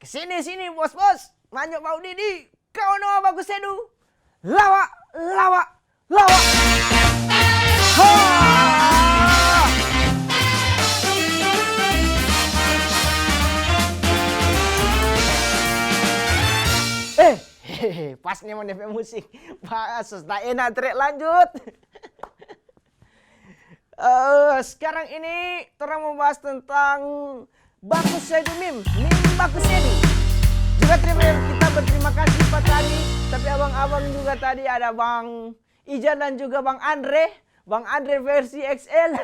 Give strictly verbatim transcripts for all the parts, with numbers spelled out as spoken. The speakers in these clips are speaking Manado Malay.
Sini, sini, bos-bos. Manjo bau didi. Kau no baku sedu. Lawa, lawa, lawa. Ha! Eh, hehehe, pas nih mau depe musik. Pas, dah enak, trek lanjut. Eh, sekarang ini torang mau bahas tentang baku sedu mim, mim baku sedu. Juga terima, kita berterima kasih pa tadi, tapi abang-abang juga tadi ada Bang Ijan dan juga Bang Andre. Bang Andre versi X L.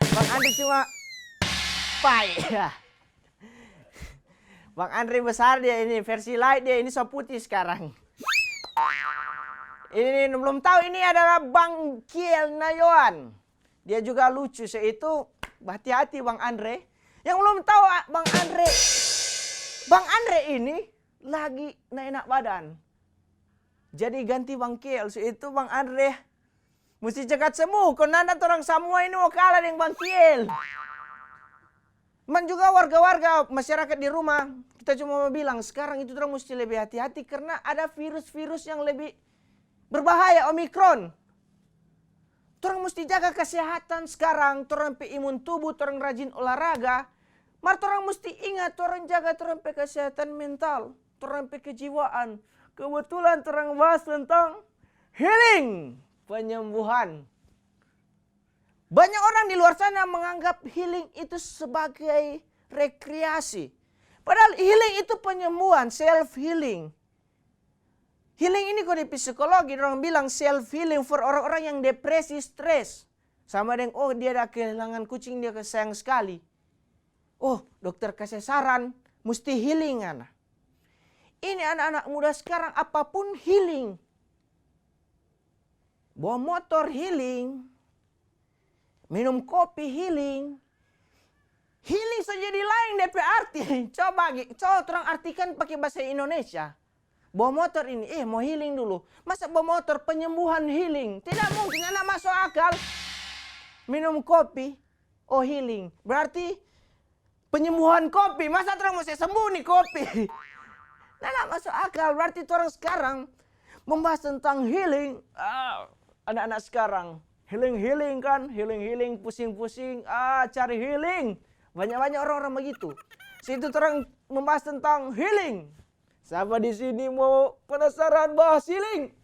Bang Andre cuma pai. Bang Andre besar dia ini, versi light dia ini so putih sekarang. Ini belum tahu ini adalah Bang Kiel Nayoan. Dia juga lucu, so itu hati-hati Bang Andre. Yang belum tahu, ah, Bang Andre, Bang Andre ini lagi na enak badan. Jadi ganti Bang Kiel, so itu Bang Andre musti cekat sembuh. Kong nanda torang samua ini mo kalah deng Bang Kiel. Man juga warga-warga, masyarakat di rumah, kita cuma mau bilang, sekarang itu torang musti lebih hati-hati karena ada virus-virus yang lebih berbahaya, Omikron. Torang musti jaga kesehatan sekarang, torang pe imun tubuh, torang rajin olahraga. Mar torang musti ingat, torang jaga torang pe kesehatan mental, torang pe kejiwaan. Kebetulan torang bahas tentang healing, penyembuhan. Banyak orang di luar sana menganggap healing itu sebagai rekreasi. Padahal healing itu penyembuhan, self healing. Healing ini kalo di psikologi, dorang bilang self healing for orang-orang yang depresi, stres. Sama deng, oh, dia da kehilangan kucing dia sayang skali. Oh, dokter kase saran, musti healing ngana. Ini anak-anak muda skarang apapun healing. Bawa motor healing. Minum kopi healing. Healing so jadi laeng depe arti. Coba gi, coba torang artikan pake bahasa Indonesia. Bawa motor ini, eh, mo healing dulu. Masa bawa motor penyembuhan healing? Tidak mungkin, nda maso akal. Minum kopi, oh, healing. Berarti penyembuhan kopi. Masa torang mo se sembuh ni kopi? Nda maso akal. Berarti torang skarang membahas tentang healing. Ah, anak-anak skarang healing-healing kan, healing-healing, pusing-pusing, ah, cari healing. Banyak-banyak orang-orang bagitu. Situ torang membahas tentang healing. Sapa di sini mo penasaran bahas healing?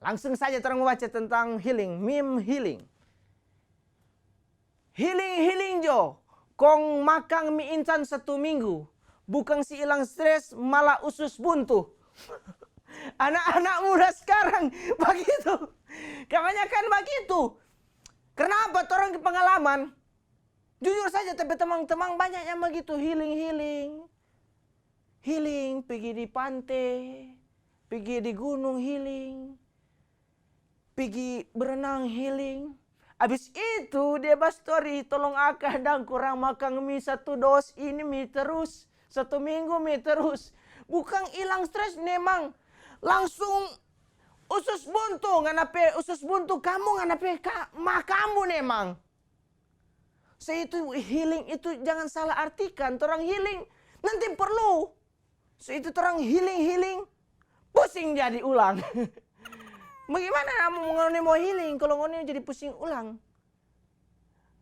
Langsung saja torang mo baca tentang healing, mim healing. Healing-healing jo, kong makang mi instan satu minggu. Bukang se ilang stres, malah usus buntu. Anak-anak muda skarang bagitu. Kebanyakan bagitu. Kenapa? Torang di pengalaman. Jujur saja, tapi temang-temang banyak yang bagitu, healing-healing. Healing, pigi di pante, pigi di gunung healing, pigi berenang healing. Abis itu dia bastori, tolong akang dang kurang makang mi satu dos ini mi terus, satu minggu mi terus. Bukang ilang stres nemang, langsung usus buntu ngana pe, usus buntu kambu ngana pe ka, ma kambu nemang. So itu healing itu jangan salah artikan, torang healing nanti perlu. So itu torang healing-healing, pusing jadi ulang. Bagaimana ngoni mo healing kalo ngoni jadi pusing ulang?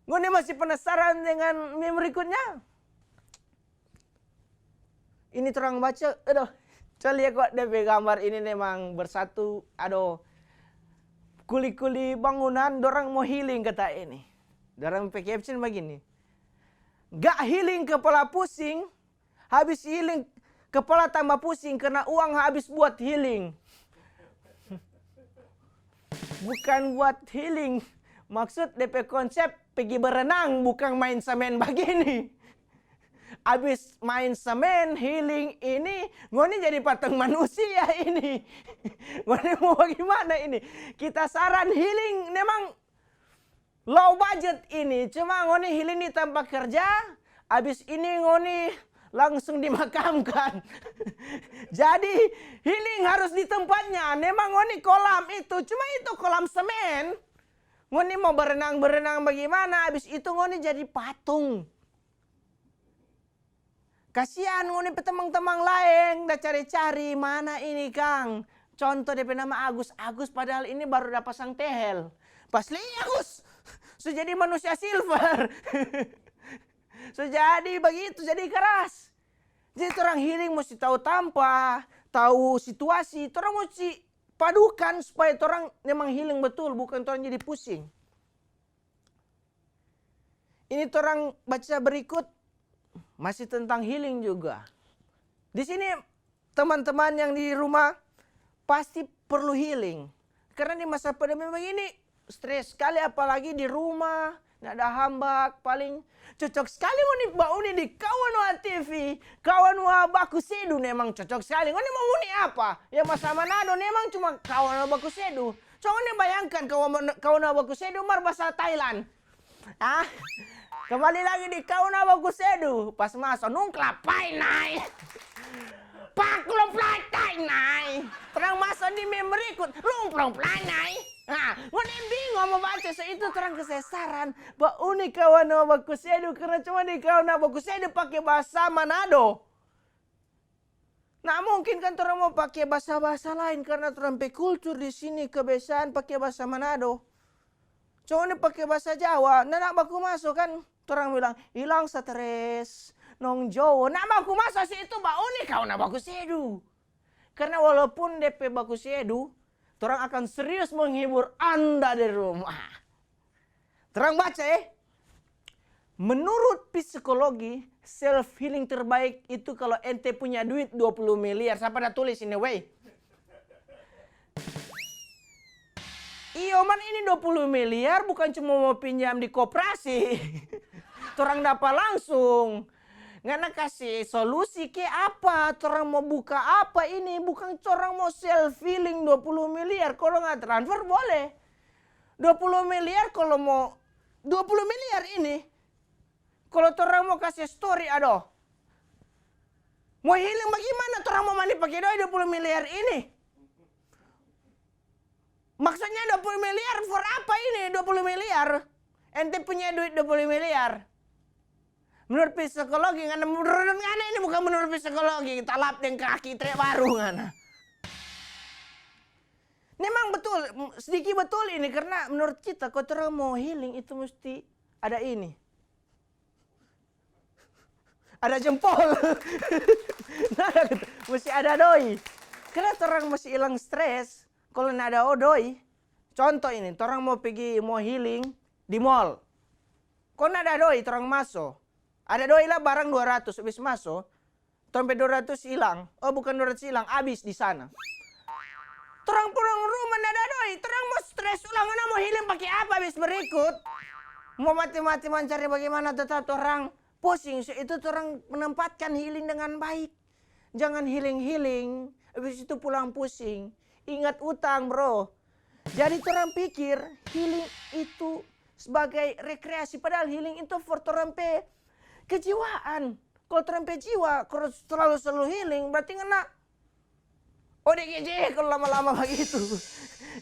Ngoni masih penasaran dengan meme berikutnya? Ini torang baca, aduh, coba lia kwa depe gambar ini memang bersatu, aduh, kuli-kuli bangunan dorang mo healing kata ini. Dorang pe caption bagini, "Gak healing kepala pusing, habis healing kepala tambah pusing karena uang habis buat healing." Bukan buat healing. Maksud depe konsep pigi berenang, bukang main semen bagini. Abis main semen, healing ini, ngoni jadi patang manusia ini. Ngoni mo bagimana ini? Kita saran healing memang low budget ini, cuma ngoni healing di tampa kerja, abis ini ngoni langsung dimakamkan. Jadi, healing harus di tempatnya. Memang ngoni kolam itu, cuma itu kolam semen. Ngoni mo berenang-berenang bagimana, abis itu ngoni jadi patung. Kasian ngoni pe tamang-tamang laeng da cari-cari, mana ini kang? Conto de pe nama Agus, Agus padahal ini baru da pasang tehel. Pas lia Agus, so jadi manusia silver. So jadi bagitu, jadi keras. Jadi torang healing musti tau tampa, tau situasi, torang musti padukan supaya torang memang healing betul, bukan torang jadi pusing. Ini torang baca berikut, masih tentang healing juga. Di sini teman-teman yang di rumah pasti perlu healing. Karena di masa pandemi begini, stres skali, apalagi di rumah, nada hambak, paling cocok skali ngoni bauni di Kawan Wa T V, Kawan Wa Baku Sedu, memang cocok skali. Ngoni mo uni apa? Ya masa Manado, memang cuma Kawan Wa Baku Sedu. Coba ngoni bayangkan Kawan, Kawan Wa Baku Sedu mar bahasa Thailand. Ah, kembali lagi di Kawan Wa Baku Sedu. Pas maso, nung klapai nai. Pak, nung klapai nai. Torang maso di meme berikut, nung klapai nai. Nah, ngoni bingung mo baca, so itu torang kesesaran. Bauni Kawan Wa Baku Sedu, karena cuma di Kawan Wa Baku Sedu pake bahasa Manado. Nah, mungkin kan torang mo pake bahasa-bahasa lain karena torang pe kultur di sini kebiasaan pake bahasa Manado. Cuma ngoni pake bahasa Jawa, nda baku maso kan? Torang bilang, "Ilang stres, nong jowo." Nda baku maso, so itu bauni Kawan Wa Baku Sedu. Karena walaupun de pe baku sedu, torang akan serius menghibur Anda di rumah. Torang baca, eh. Menurut psikologi, self healing terbaik itu kalau ente punya duit dua puluh miliar. Sapa da tulis ini, wei? Iyo, man, ini dua puluh miliar bukan cuma mo pinjam di koperasi. Torang dapa langsung. Ngana kasi solusi ke apa? Torang mo buka apa ini? Bukang torang mo self healing dua puluh miliar. Kalo ngana transfer boleh. Dua puluh miliar kalo mo, dua puluh miliar ini, kalo torang mo kase story, adoh. Mo healing bagimana torang mo mandi pake doi dua puluh miliar ini? Maksudnya dua puluh miliar for apa ini dua puluh miliar? Ente punya duit dua puluh miliar. Menurut psikologi, ngana, menurut ngana ini bukan menurut psikologi, talap deng kaki, tre baru ngana. Memang betul, m-, sedikit betul ini, karena menurut kita, kalo torang mo healing itu musti ada ini. Ada jempol. Nah, musti ada doi. Karena torang musti ilang stres, kalo nda ada o-, doi. Contoh ini, torang mo pigi, mo healing di mall. Kong nda ada doi, torang maso. Ada doi la barang dua ratus, abis maso, torang pe dua ratus ilang. Oh, bukan dua ratus ilang, abis di sana. Torang pulang rumah nda ada doi, torang mo stres ulang, ngana mo healing pake apa abis berikut? Mo mati-mati mancari bagimana tetap torang pusing, so itu torang menempatkan healing dengan baik. Jangan healing-healing, abis itu pulang pusing. Ingat utang, bro. Jadi torang pikir healing itu sebagai rekreasi, padahal healing itu for torang pe kejiwaan. Kalo torang pe jiwa, kalo terlalu, selalu healing, berarti ngana O D G J kalo lama-lama bagitu.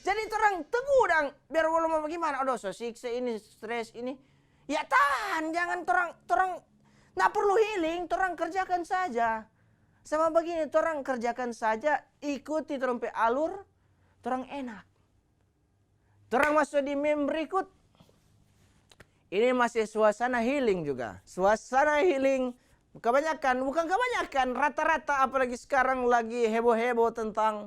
Jadi torang teguh dang, biar walau mo bagimana, adoh, so siksa ini, stres ini. Ya tahan, jangan torang, torang nda perlu healing, torang kerjakan saja. Sama bagini, torang kerjakan saja, ikuti torang pe alur, torang enak. Torang maso di meme berikut. Ini masih suasana healing juga. Suasana healing kebanyakan, bukan kebanyakan, rata-rata, apalagi skarang lagi heboh-heboh tentang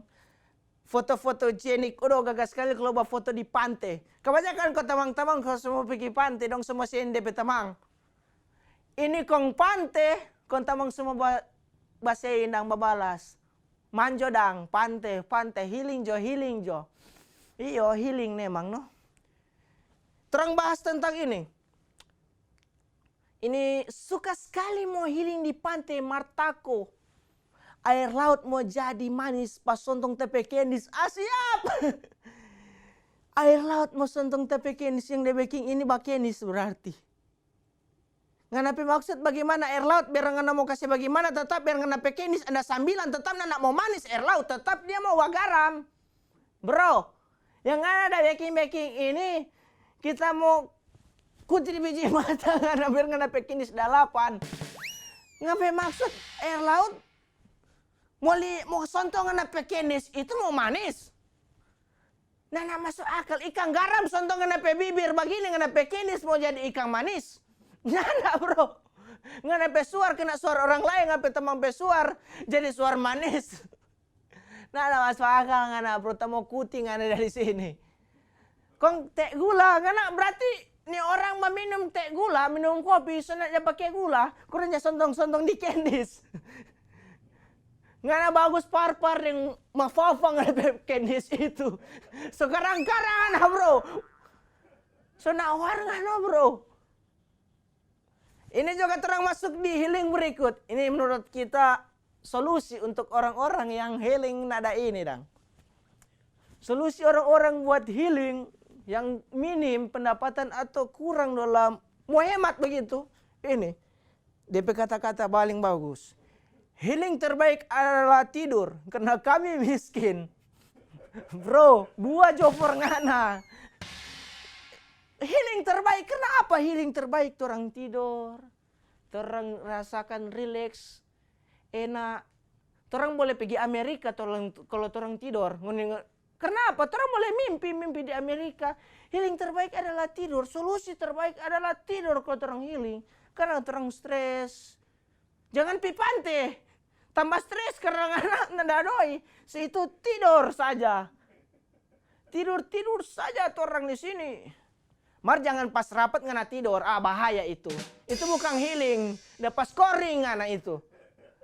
foto-foto jenik. Adoh, gaga skali kalo bafoto di pante. Kebanyakan kong tamang-tamang kong so mo pigi pante, dong so mo sende pe tamang. Ini kong pante, kong tamang so mo ba-, basein dang babalas. Manjo dang, pante, pante, healing jo, healing jo. Iyo, healing memang, no. Torang bahas tentang ini. Ini suka skali mo healing di pante mar tako aer laut mo jadi manis pa sontong ta pe kendis. Ah, siap! Aer laut mo sontong ta pe kendis, yang da beking ini bakendis berarti. Ngana pe maksud bagimana aer laut? Biar ngana mo kase bagimana, tetap biar ngana pe kendis ada sambilan, tetap nda mo manis aer laut, tetap dia mo bagaram. Bro, yang ngana da beking-beking ini, kita mo kutri biji mata ngana biar ngana pe kendis dalapan. Ngana pe maksud aer laut mo li, mo sontong ngana pe kendis itu mo manis? Nah, nah, masuk akal. Ikang garam sontong ngana pe bibir bagini, ngana pe kendis mo jadi ikang manis? Nyanda, bro. Ngana pe suar kena suar orang laeng, ngana pe tamang pe suar jadi suar manis. Nah, nah, masuk akal ngana, bro. Tamo kuti ngana dari sini. Kong te gula, ngana berarti ni orang maminum te gula, minum kopi, so nda ja pake gula, kurang ja sontong-sontong di kendis. Ngana bagus par-par deng mafafa ngana pe kendis itu. Sekarang-karang ngana, bro. So nawar ngana, bro. Ini juga torang masuk di healing berikut. Ini menurut kita solusi untuk orang-orang yang healing nada ini, dang. Solusi orang-orang buat healing yang minim pendapatan atau kurang dalam, mo hemat begitu. Ini, dia pe kata-kata paling bagus. Healing terbaik adalah tidur, karena kami miskin. Bro, bua jo for ngana. Healing terbaik, kenapa healing terbaik? Torang tidor, torang rasakan rileks, enak. Torang boleh pigi Amerika torang, kalo torang tidor. Ngoni nge-, kenapa? Torang boleh mimpi, mimpi di Amerika. Healing terbaik adalah tidur. Solusi terbaik adalah tidur kalo torang healing. Karena torang stres. Jangan pi pante. Tambah stres karena ngana nda doi. Se itu tidor saja. Tidor-tidor saja torang di sini. Mar jangan pas rapat ngana tidor, ah, bahaya itu. Itu bukang healing, dapa skoring ngana itu.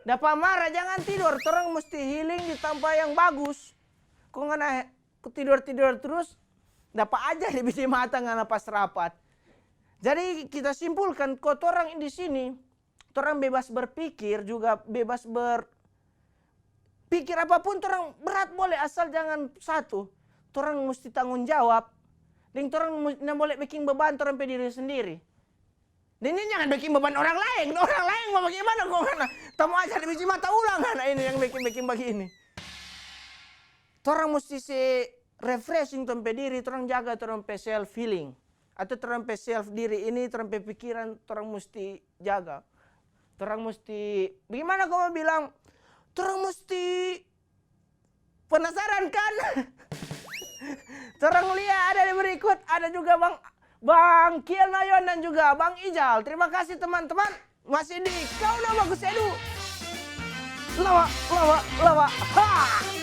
Dapa mara, jangan tidor, torang musti healing di tampa yang bagus. Kong ngana tidor-tidor trus, dapa aja di biji mata ngana pas rapat. Jadi kita simpulkan, ko torang di sini, torang bebas berpikir juga, bebas ber-, pikir apapun torang berat boleh, asal jangan satu, torang musti tanggung jawab, deng torang mu-, nda boleh beking beban torang pe diri sendiri. Deng ini jangan beking beban orang laeng, orang laeng mo bagimana kong ngana? Tamo aja di biji mata ulang ngana ini yang beking-beking bagini. Torang musti se refreshing tong pe diri, torang jaga torang pe self healing. Atau torang pe self diri ini, torang pe pikiran, torang musti jaga. Torang musti, bagimana ko mo bilang? Torang musti penasaran kan? Torang lia ada di berikut, ada juga Bang, Bang Kiel Nayon dan juga Bang Ijal. Terima kasih teman-teman. Masih di Kau Na Bagus Edu. Lawa, lawa, lawa. Ha!